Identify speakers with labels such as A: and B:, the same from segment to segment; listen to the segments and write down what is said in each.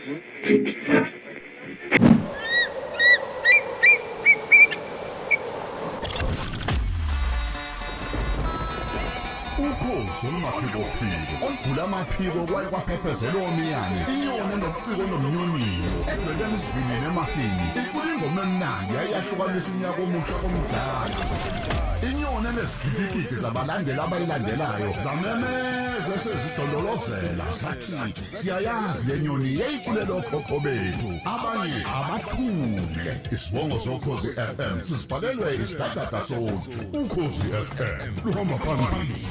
A: Ukhozi olumaphiko phiko olugula amaphiko kwaye kwaphephezela omiyane inyoni enobuciko nomnyonyiyo edwele emzwini nemafini icula ingoma emnandi yayahlukanisa unyaka omusha komdala. Inyoni enezigidigidi zabalandeli abayilandelayo zamemeza esezidondolozela zathi siyayazi le nyoni yayiculela okhokho bethu, abanye abathule. Isibongo soKhozi FM sisibhalelwe isidadada soju. Ukhozi FM luhamba phambili.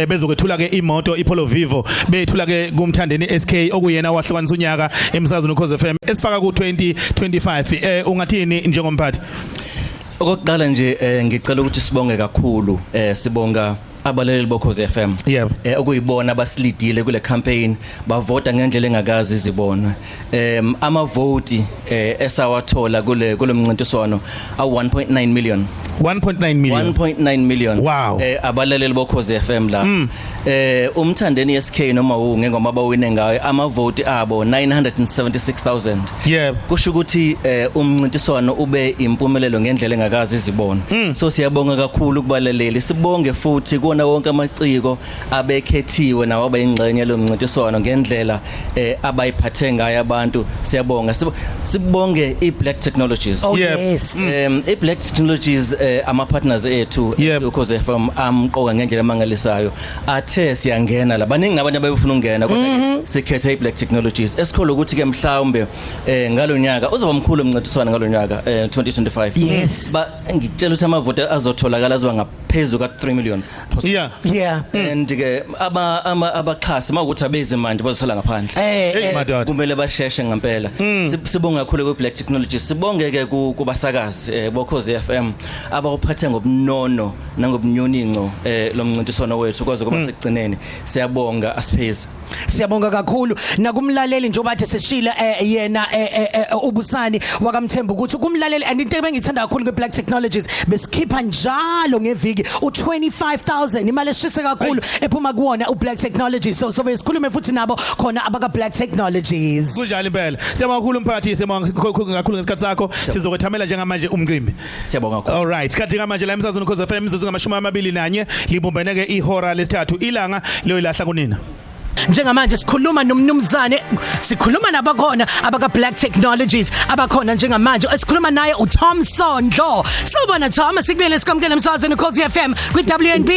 B: Bezokwethula ke imoto iPolo Vivo, bethula ke kuMthandeni SK okuyena wahlukanisa unyaka emsakazweni Ukhozi FM esifaka ku 2025. Ungathini njengomphathi?
C: Okokuqala nje, ngicela ukuthi sibonge kakhulu, sibonga abalaleli boKhozi FM okuyibona abasilidile kule campaign, bavota ngendlela engakazi izibonwe. Amavoti esawathola kule kulomncintiswano awu 1.9 million.
B: 1.9 million.
C: 1.9 million. Abalaleli boKhozi FM la. UMthandeni SK noma ngengoma abawine ngayo, amavoti abo 976,000. Kusho ukuthi umncintiswano ube impumelelo ngendlela engakazi izibona. So siyabonga kakhulu kubalaleli, sibonge futhi kuona wonke amaciko abekhethiwe nawo abayingxenye lomncintiswano ngendlela abayiphathe ngayo abantu. Siyabonga. Sibonge iBlack Technologies.
D: Oh, yes.
C: iBlack Technologies, ama partners ethu Ukhozi FM amqoka ngendlela emangalisayo, athe siyangena la. Baningi nabantu abebefuna ukungena, kodwa ke sikhethe iBlack Technologies, esikholwa ukuthi ke mhlawumbe ngalonyaka uzoba mkhulu umncintiswano, ngalonyaka 2025. Ba ngikutshela ukuthi amavoti azotholakala azoba ngaphezulu ka 3 million. And ke aba abaxhasi mawukuthi abezi manje bazosala ngaphandle.
B: Hey, madoda.
C: Kumele basheshe ngempela. Sibonga kakhulu ku Black Technologies, sibonge ke kubasakazi boKhozi FM abawuphathe ngobunono nangobunyoninco lomncintiswano wethu kwaze kuba sekugcineni. Siyabonga, asiphezi.
D: Siyabonga kakhulu nakumlaleli, njengoba athi seshila yena uBusani wakaMthembu ukuthi kumlaleli. And into ebengithanda kakhulu ke, Black Technologies besikhipha njalo ngeviki u25000, imali eshise kakhulu ephuma kuwona uBlack Technologies. So besikhulume futhi nabo khona abaka Black Technologies.
B: Kunjalo impela. Siyabonga kakhulu mphathi, siyabonga kakhulu ngesikhathi sakho. Sizokwethamela njengamanje umcimbi.
C: Siyabonga kakhulu.
B: All right, kanti ngamanje la emsakazweni Ukhozi FM imizuzu ngama-21 libumbene ke ihora lesithathu, ilanga liyoyilahla kunina.
D: Njengamanje sikhuluma nomnumzane, sikhuluma nabakhona abaka Black Technologies abakhona njengamanje. Esikhuluma naye uTom Sondlo. Sawubona Tom, sikubiyele, sikamkele emsakazweni Ukhozi FM kwi WNB.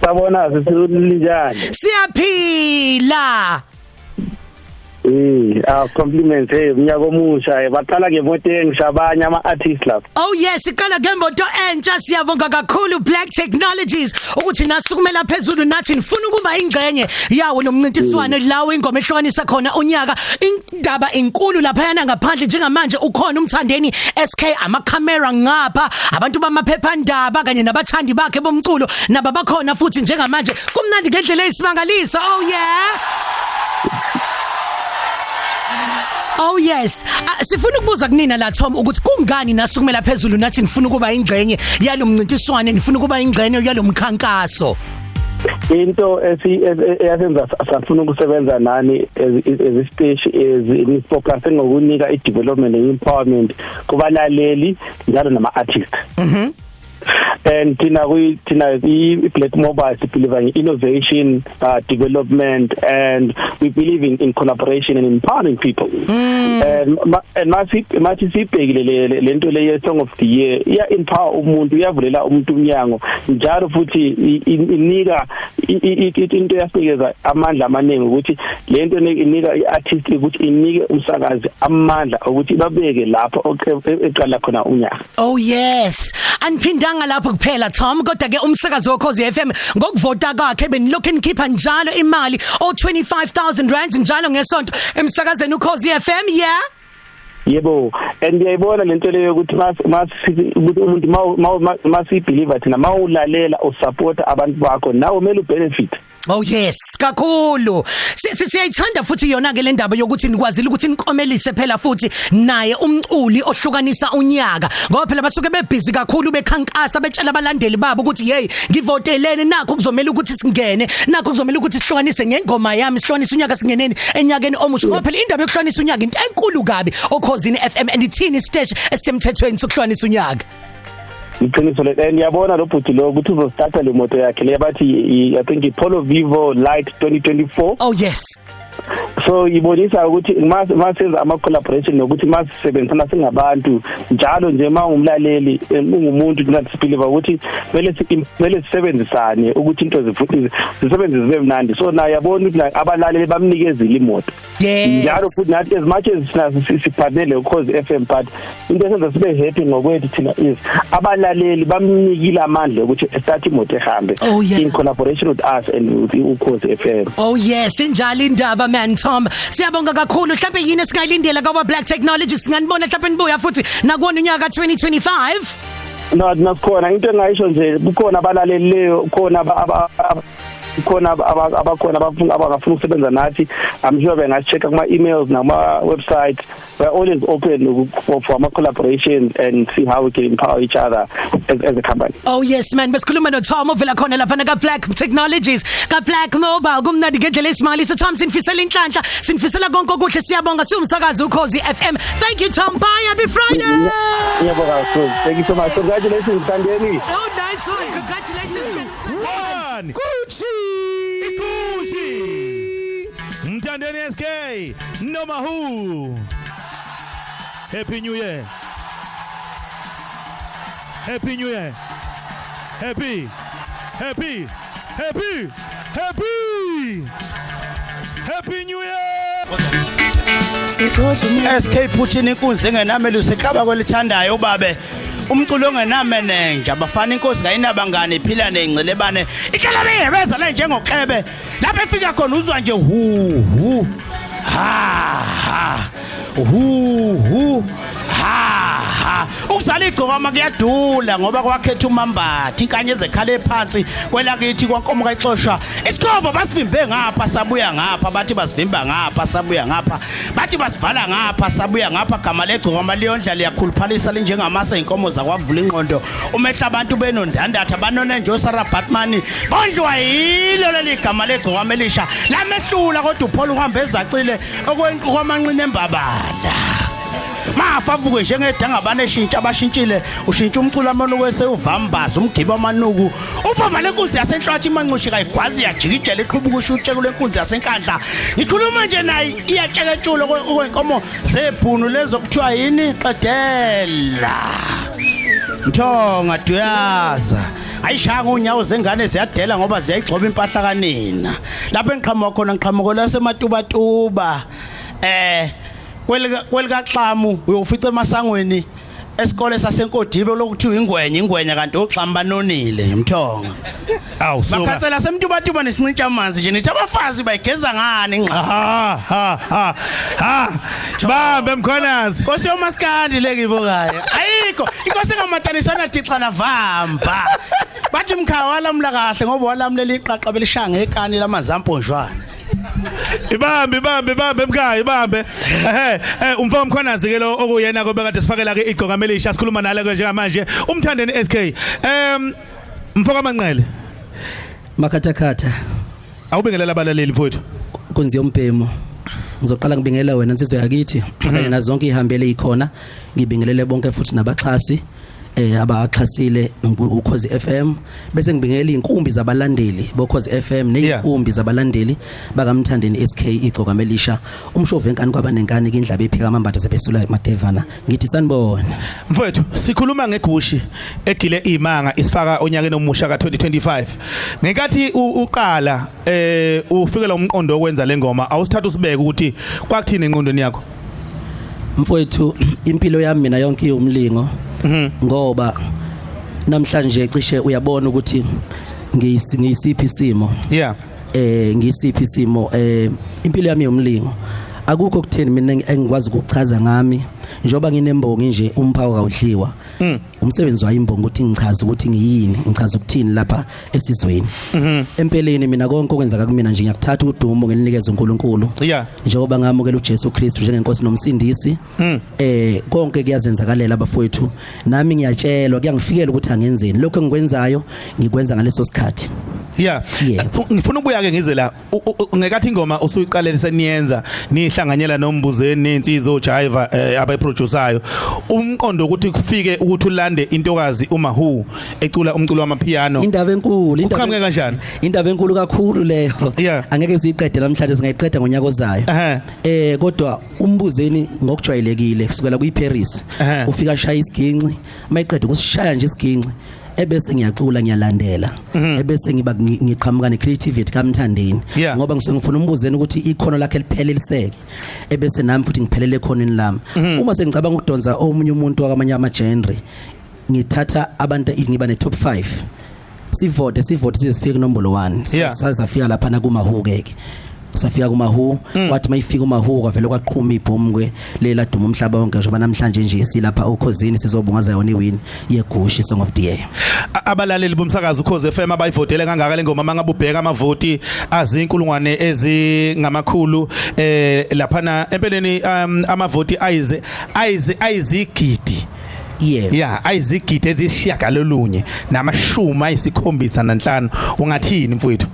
E: Sabona, silinjani?
D: Siyaphila.
E: Compliments, hey, umnyaka omusha, baqala ngemoto engisha abanye ama artists lapha.
D: Oh yes, iqala ngemoto entsha. Siyabonga kakhulu Black Technologies ukuthi nasukumela phezulu nathi nifuna ukuba ingxenye yawo lo mncintiswano lawo ingoma ehlukanisa khona unyaka. Indaba inkulu laphayana ngaphandle njengamanje, ukhona uMthandeni SK, ama camera ngapha, abantu bamaphephandaba kanye nabathandi bakhe bomculo naba bakhona futhi njengamanje. Kumnandi ngendlela eyisimangaliso. Oh yeah. Oh yes. Sifuna ukubuza kunina la, Tom, ukuthi kungani nasukumela phezulu nathi nifuna ukuba ingxenye yalomncintiswano, nifuna ukuba ingxenye yalomkhankaso.
E: Into eyasenza safuna ukusebenza nani as isiteshi is ni-focus ngokunika i-development and empowerment kubalaleli njalo nama-artist. And thina i-Black Mobile believe in innovation, development, and we believe in collaboration and empowering people. And masi sibhekile lento le Song of the Year iya empower umuntu, iyavulela umuntu umnyango, njalo futhi inika into yasinikeza amandla amaningi ukuthi lento inika i-artist ukuthi inike umsakazi amandla ukuthi babeke lapho eqala khona unyaka.
D: Oh yes. Aniphindanga lapho kuphela, Tom, kodwa ke umsakazo woKhozi FM ngokuvota kwakhe benilokhu nikhipha njalo imali o 25,000 rands njalo ngesonto emsakazweni uKhozi FM, yeah?
E: Yebo, and ngiyayibona lento leyo ukuthi mas ukuthi umuntu masi-believe thina, mawulalela usupport abantu bakho, nawe kumele ubenefit.
D: Oh yes, kakhulu. Siyayithanda futhi yona ke le ndaba yokuthi nikwazile ukuthi nikomelise phela futhi naye umculi ohlukanisa unyaka. Ngoba phela basuke bebusy kakhulu bekhankasa, betshela abalandeli babo ukuthi, "Hey, ngivoteleni, nakho kuzomela ukuthi singene, nakho kuzomela ukuthi sihlukanise ngengoma yami, sihlukanise unyaka, singeneni enyakeni omusha." Ngoba phela indaba yokuhlukanisa unyaka into enkulu kabi oKhozini FM, and ithini isiteshi esisemthethweni sokuhlukanisa unyaka.
E: Iqiniso le, and yabona lo bhuti lo ukuthi uzostarta le moto yakhe le bathi I think i-Polo Vivo Light 2024.
D: Oh yes.
E: So ibonisa ukuthi masenza ama collaboration nokuthi masisebenzisana singabantu njalo nje, mawungumlaleli, ungumuntu, thina sibelieve ukuthi kumele sisebenzisane ukuthi into zisebenze zibe mnandi. So na yabona ukuthi abalaleli bamnikezile imoto. Njalo futhi nathi, as much as sina sipartnele Ukhozi FM, but into esenza sibe happy ngokwethu thina is abalaleli bamnikile amandla ukuthi start imoto ehambe in collaboration with us and with Ukhozi FM.
D: Oh yes, injalo indaba, man. Tom, siyabonga kakhulu. Mhlawumbe yini esingayilindela kwa Black Technology? Singanibona mhlawumbe nibuya futhi nakuwona unyaka 2025?
E: No, nakhona into engayisho nje, kukhona abalalelileyo, khona khona abakhona abafuna, abangafuna ukusebenza nathi, I'm sure bengacheck kuma emails nama website. We're always open for ama collaborations and see how we can empower each other as a company.
D: Oh yes, man, besikhuluma no Tom ovela khona lapha ka Black Technologies, ka Black Mobile. Kumnandi ngendlela esimali. So Tom, sinifisela inhlanhla, sinifisela konke okuhle. Siyabonga siwumsakazi uKhozi FM. Thank you, Tom. Bye, happy Friday.
E: Ngiyabonga kakhulu, thank you so much. Congratulations, Thandeni.
D: Oh, nice one. Congratulations.
B: One.
D: Gucci.
B: Ikushi. Mthandeni SK. Noma who. Happy New Year. Happy New Year. Happy. Happy. Happy. Happy. Happy New Year.
F: SK Putin, inkunzi engenamelusi, eklaba kwelithandayo, ubabe umculo ongenamenenja, abafana, inkosi kayinabangani, iphila nengcelebane, ihlala beyebeza le njengoklebe. Lapho efika khona uzwa nje hu hu ha ha, hu hu ha ha. Ukuzala igcokama kuyadula ngoba kwakhetha umambathi inkanye ezekhala ephansi kwelakithi kwankomo kayixoshwa. Isikhova basivimbe ngapha, sabuya ngapha, bathi basivimba ngapha, sabuya ngapha, bathi basivala ngapha, sabuya ngapha. Gama legcokama liyondla, liyakhuluphalisa, linjengamasa inkomo zakwavula ingqondo. Umehla abantu benondandatha banone nje oSarah Batman, bondliwa yilo leli gama legcokama elisha lamehlula, kodwa uPaul uhamba ezacile okwamanqina embabala. Mafa avuke njengedangabane eshintsha abashintshile, ushintsha umculo amanuku esewuvambaza umgibe amanuku, uvava lenkunzi yasenhlwathi imancushi kayigwazi, iyajikijela, iqhubuka ushutsheko lenkunzi yasenkandla. Ngikhuluma nje naye iyatsheketshula okwenkomo zebhunu lezo kuthiwa yini. Qedela Mthonga duyaza, ayishanga unyawo zengane ziyadela ngoba ziyayigxoba impahla kanina. Lapho engiqhamuka khona, ngiqhamuka lasematubatuba. Kwelika Xamu uyofica emasangweni esikole saseNkodibe lokuthiwa ingwenye ingwenya, kanti oxamu banonile ngimthonga.
B: Awu suka.
F: Bakhathela semtubatuba nesincintsha amanzi nje, nithi abafazi bayigeza ngani ngqa.
B: Ha ha ha ha, bambe Mkhwanazi.
F: Nkosi yomaskandi lengibokayo ayikho inkosi engamatanisana dixa navamba, bathi mkhaya walamula kahle ngoba walamlela iqaqa belishanga ngekani lamazamponjwana.
B: Ibambe, ibambe, ibambe mkhaya, ibambe. Ehe, umfo Mkhwanazi ke lo okuyena ko bekade sifakela ke igqoka elisha, sikhuluma nale ke njengamanje uMthandeni SK. Mfo kaManqele.
G: Makhathakhatha.
B: Awubingelela abalaleli, mfowethu.
G: Kunzi yombhemo, ngizoqala ngibingelela wena nsizwa yakithi kanye nazo zonke ihambele ikhona, ngibingelele bonke futhi nabaxhasi abaxhasile Ukhozi FM, bese ngibingelela inkumbi zabalandeli boKhozi FM nezinkumbi zabalandeli bakaMthandeni SK, igcoka melisha, umshovu enkani kwabanenkani, kindlaba ephika amambatha sebesula madevana, ngithi sanibona.
B: Mfowethu, sikhuluma ngegushi egile imanga isifaka onyakeni omusha ka2025. Ngenkathi uqala ufikela umqondo okwenza lengoma, awusithatha usibeke ukuthi kwakuthini engqondweni yakho?
G: Mfowethu, impilo yami mina yonke iwumlingo, ngoba namhlanje cishe uyabona ukuthi ngiyisiphi isimo. Ngisiphi isimo, impilo yami yomlingo, akukho kutheni mina engikwazi ukuchaza ngami njengoba nginembongi nje, umphawu kawudliwa. Umsebenzi wayo imbongi ukuthi ngichaze ukuthi ngiyini, ngichaze ukuthini lapha esizweni. Empeleni mina konke okwenzeka kumina nje ngiyakuthatha udumo ngilinikeze uNkulunkulu. Njengoba ngamukela uJesu Kristu njengenkosi nomsindisi, konke kuyazenzakalela abafowethu, nami ngiyatshelwa, kuyangifikela ukuthi angenzeni lokho engikwenzayo, ngikwenza ngaleso sikhathi. Yebo.
B: Ngifuna ukubuya ke ngize la. Ngekathi ingoma usuyiqalele seniyenza nihlanganyela noMbuzeni nensizwa ojiva abayiproducerayo, umqondo ukuthi kufike ukuthi ulande intokazi uMahu ecula umculo wamapiano?
G: Indaba enkulu, indaba.
B: Uqhamuke kanjani?
G: Indaba enkulu kakhulu leyo. Angeke siyiqede namhlanje, singayiqeda ngonyaka ozayo. Kodwa uMbuzeni ngokujwayelekile kusukela kuyiParis ufika shaya isiginci, mayiqeda ukusishaya nje isiginci, ebese ngiyacula, ngiyalandela, ebese ngiba ngiqhamuka necreativity kaMthandeni, ngoba ngisuke ngifuna uMbuzeni ukuthi ikhono lakhe lipheleliseke, ebese nami futhi ngiphelele ekhoneni lami. Uma sengicabanga ukudonsa omunye umuntu wakamanye ama genre, ngithatha abantu, ngiba ne top 5, sivote, sivote size sifike kunombolo 1. Safika lapha na kuMahu ke, safika kuMahu. Wathi mayifika uMahu kwavele kwaqhuma ibhomu ke lela duma umhlaba wonke, njengoba namhlanje nje silapha okhozini sizobungaza yona iwin yegushi Song of the Year.
B: Abalaleli bomsakazo Ukhozi FM abayivotele kangaka le ngoma, mangabe ubheka amavoti azinkulungwane ezingamakhulu laphana, empeleni amavoti ayize ayize ayizigidi, yeah, ayizigidi 975, ungathini mfowethu?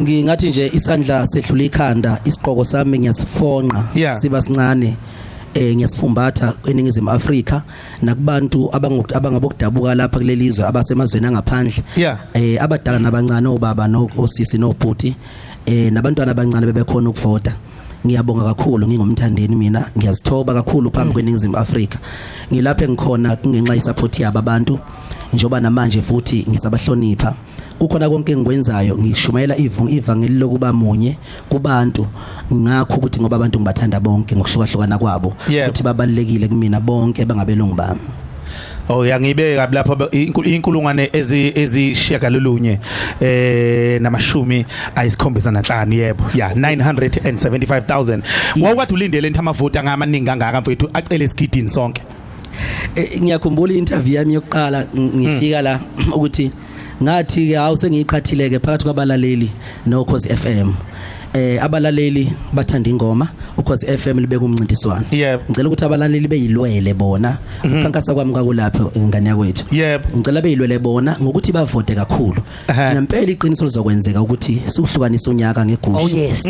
G: Ngingathi nje isandla sehlula ikhanda, isiqoko sami ngiyasifonqa siba sincane, ngiyasifumbatha eNingizimu Afrika nakubantu abangabokudabuka lapha kuleli zwe, abasemazweni angaphandle, abadala nabancane, obaba nosisi nobhuti, nabantwana abancane bebekhona ukuvota. Ngiyabonga kakhulu, ngingumthandeni mina ngiyazithoba kakhulu phambi kweNingizimu Afrika. Ngilapha engikhona ngenxa yesupport yabo abantu, njoba namanje futhi ngisabahlonipha. Kukhona konke engikwenzayo, ngishumayela ivangeli lokuba munye kubantu, ngakho ukuthi ngoba abantu ngibathanda bonke ngokuhlukahlukana kwabo, futhi babalekile kumina bonke bangabelungu bami.
B: Oh, yangibeka lapho inkulungwane 975, yebo, yeah, 975,000. Wawukade ulindele into amavoti angamaningi kangaka, mfowethu, acele esigidini sonke?
G: Ngiyakhumbula i-interview yami yokuqala ngifika la ukuthi ngathi ke hawu, sengiyiqhathile ke phakathi kwabalaleli noKhozi FM. Abalaleli bathanda ingoma, uKhozi FM libeka umncintiswano. Ngicela ukuthi abalaleli beyilwele bona. Ukukhankasa kwami kwakulapho, ingane yakwethu. Ngicela beyilwele bona ngokuthi bavote kakhulu. Ngempela iqiniso lizokwenzeka ukuthi siuhlukanise unyaka ngegushi.
D: Oh yes.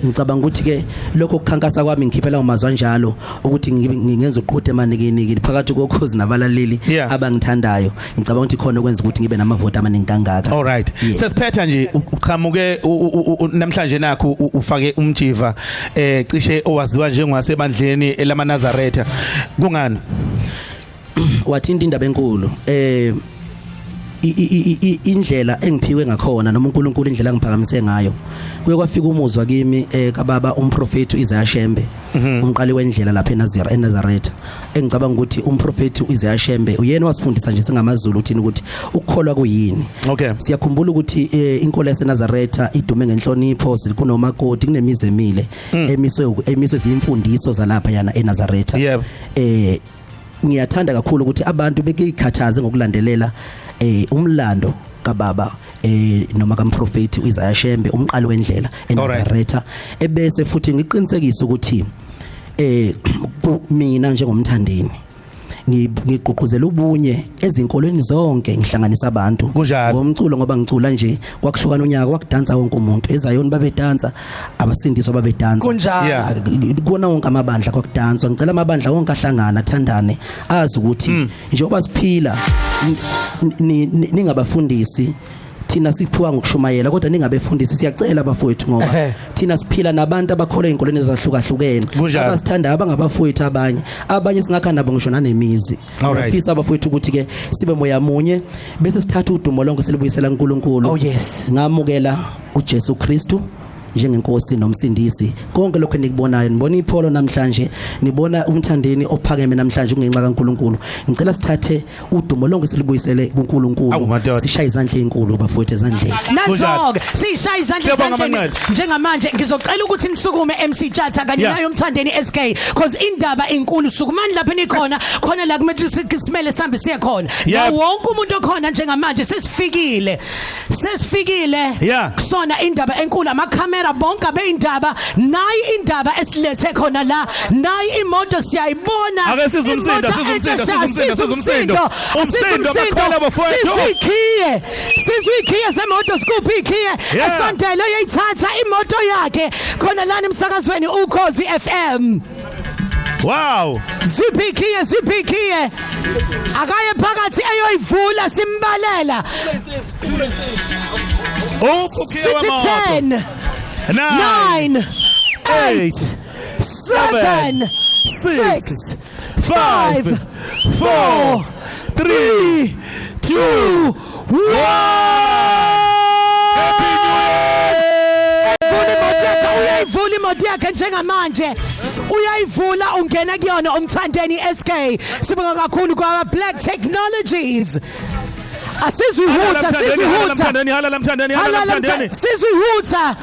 G: Ngicabanga ukuthi ke lokho kukhankasa kwami ngikhiphela umazwi anjalo ukuthi ngingenza uqhude emanikiniki phakathi kokhozi nabalaleli abangithandayo. Ngicabanga ukuthi khona okwenza ukuthi ngibe namavoti amaningi kangaka.
B: All right. Sesiphetha nje, uqhamuke namhlanje nakho ufake umjiva cishe owaziwa njengwasebandleni elamaNazaretha. Kungani?
G: Wathinta indaba enkulu. Indlela engiphiwe ngakhona noma uNkulunkulu indlela angiphakamise ngayo, kuye kwafika umuzwa kimi kababa umprofeti Isaiah Shembe, umqali wendlela lapha eNazaretha, engicabanga ukuthi umprofeti Isaiah Shembe uyena wasifundisa nje singamaZulu uthini ukuthi ukukholwa kuyini. Siyakhumbula ukuthi inkolo yaseNazaretha idume ngenhlonipho, kunomakoti, kunemizi emile emiswe izimfundiso zalapha yana eNazaretha. Ngiyathanda kakhulu ukuthi abantu bekikhathaze ngokulandelela umlando kababa noma kamprofeti uIsaiah Shembe, umqali wendlela eNazaretha, ebese futhi ngiqinisekisa ukuthi mina njengomthandeni ngigqugquzela ubunye ezinkolweni zonke, ngihlanganisa abantu ngomculo, ngoba ngicula nje kwakuhlukana unyaka, kwakudansa wonke umuntu, eZayoni babedansa, abasindiswa babedansa, kuona wonke amabandla kwakudanswa. Ngicela amabandla wonke ahlangana athandane, azi ukuthi njengoba siphila ningabafundisi, thina siphiwa ngokushumayela, kodwa ningabefundisi, siyacela abafowethu, ngoba thina siphila nabantu abakholwa einkolweni ezahlukahlukene, abasithandayo, abangabafowethu, abanye singakha nabo ngisho nanemizi. Ngifisa abafowethu ukuthi ke sibe moya munye, bese sithatha udumo lonke silubuyisela kuNkulunkulu.
D: Oh yes.
G: Ngamukela uJesu Kristu njengenkosi nomsindisi. Konke lokho enikubonayo, nibona ipholo namhlanje, nibona umthandeni ophakeme namhlanje, kungenxa kaNkulunkulu. Ngicela sithathe udumo lonke silubuyisele kuNkulunkulu, sishaye izandla ezinkulu bafowethu ezandleni.
D: Nazo-ke sishaye izandla ezandleni njengamanje. Ngizocela ukuthi nisukume MC Tshatha kanye nayo umthandeni SK, because indaba inkulu. Sukumani lapho enikhona khona la kumele simele sihambe siye khona. Na wonke umuntu okhona njengamanje sesifikile, sesifikile kusona indaba enkulu. Amakhamera bonke abeindaba, nayi indaba esilethe khona la, nayi imoto siyayibona.
B: Ake sizwe umsindo, sizwe umsindo, sizwe umsindo, umsindo bakhona bafowethu.
D: Sizwe sizwe ikhiye zemoto, sikuphi ikhiye esondele uyayithatha imoto yakhe khona lana emsakazweni Ukhozi FM.
B: Wow.
D: Ziphi ikhiye, ziphi ikhiye, akaye phakathi eyoyivula, simbalela.
B: Uphi wemoto?
D: 10 9 8 7 6 5 4 3 2 1.
B: Happy New Year!
D: Uyayivula imoto yakhe njengamanje, uyayivula, ungena kuyona umthandeni SK. Sibonga kakhulu kwa Black Technologies. Asizwe ihutha, sizwe ihutha,
B: halala mthandeni, halala mthandeni,
D: sizwe ihutha,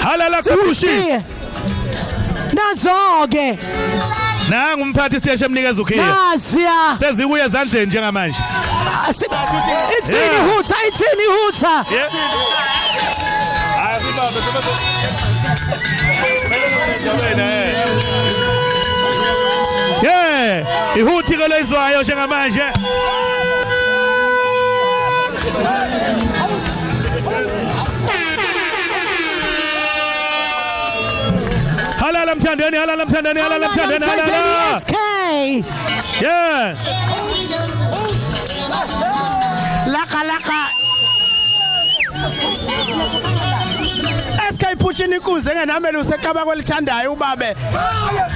B: halala kubushi.
D: Nazo-ke
B: nangu umphathi siteshi emnikeza ukhiye,
D: naziya
B: sezikuye ezandleni njengamanje.
D: Ithini ihutha, ithini ihutha?
B: Yeah, ihuthi ke lezwayo njengamanje. Halala mthandeni, halala mthandeni, halala mthandeni, halala
D: SK.
B: Yeah.
F: Laka laka. SK Pushini inkunzi engenamele useqaba kwelithandayo ubabe.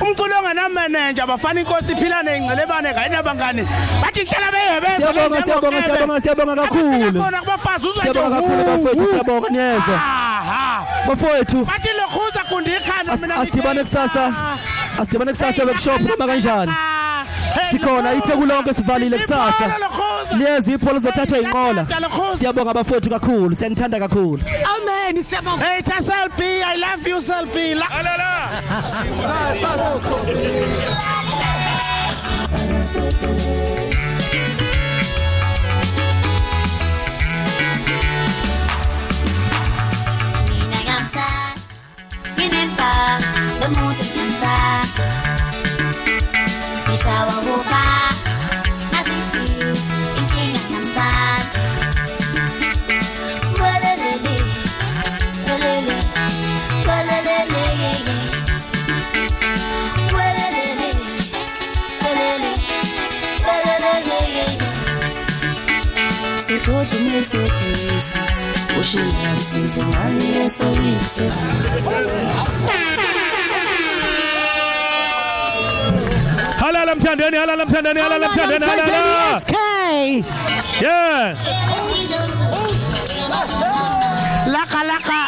F: Umculo ongenamenenja abafana inkosi iphila nezingcelebane kayinabangani. Bathi inhlala beyebeza.
G: Siyabonga, siyabonga, siyabonga, siyabonga kakhulu.
F: Khona kubafazi uzwe nje.
G: Siyabonga kakhulu bafowethu, siyabonga niyezwa. Bafowethu.
F: Bathi lokhuza kundi ikhanda mina.
G: Asidibane kusasa. Asidibane kusasa workshop noma kanjani. Sikhona iTheku lonke sivalile kusasa. Liyeza ipholo zothatha inqola. Siyabonga bafowethu kakhulu, siyanithanda kakhulu.
D: Amen, siyabonga.
F: Hey Selfie, I love you Selfie.
B: Halala.
H: Mina ngiyamthanda, nginemba, lo muntu ngiyamthanda. Ngishawa uba, masithi, inkinga ngiyamthanda. Welelele, welele, welelele, welelele, welele, welelele.
I: Sigodla nesodisi, ushinga msindo ngani esoyise.
B: Halala mthandeni, halala mthandeni, halala mthandeni, halala
D: SK.
B: Yeah.
F: Laka laka.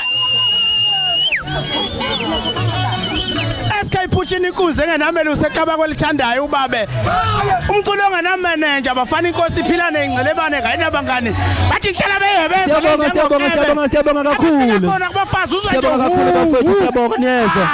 F: SK Pushini inkunzi engenamele useqaba kwelithandayo ubabe. Umculo ongenamenenja abafana inkosi iphila nezingcelebane kayinabangani. Bathi inhlala beyebeza.
G: Siyabonga, siyabonga, siyabonga, siyabonga kakhulu.
F: Khona kubafazi uzwe nje.
G: Siyabonga kakhulu bafowethu, siyabonga niyezwa.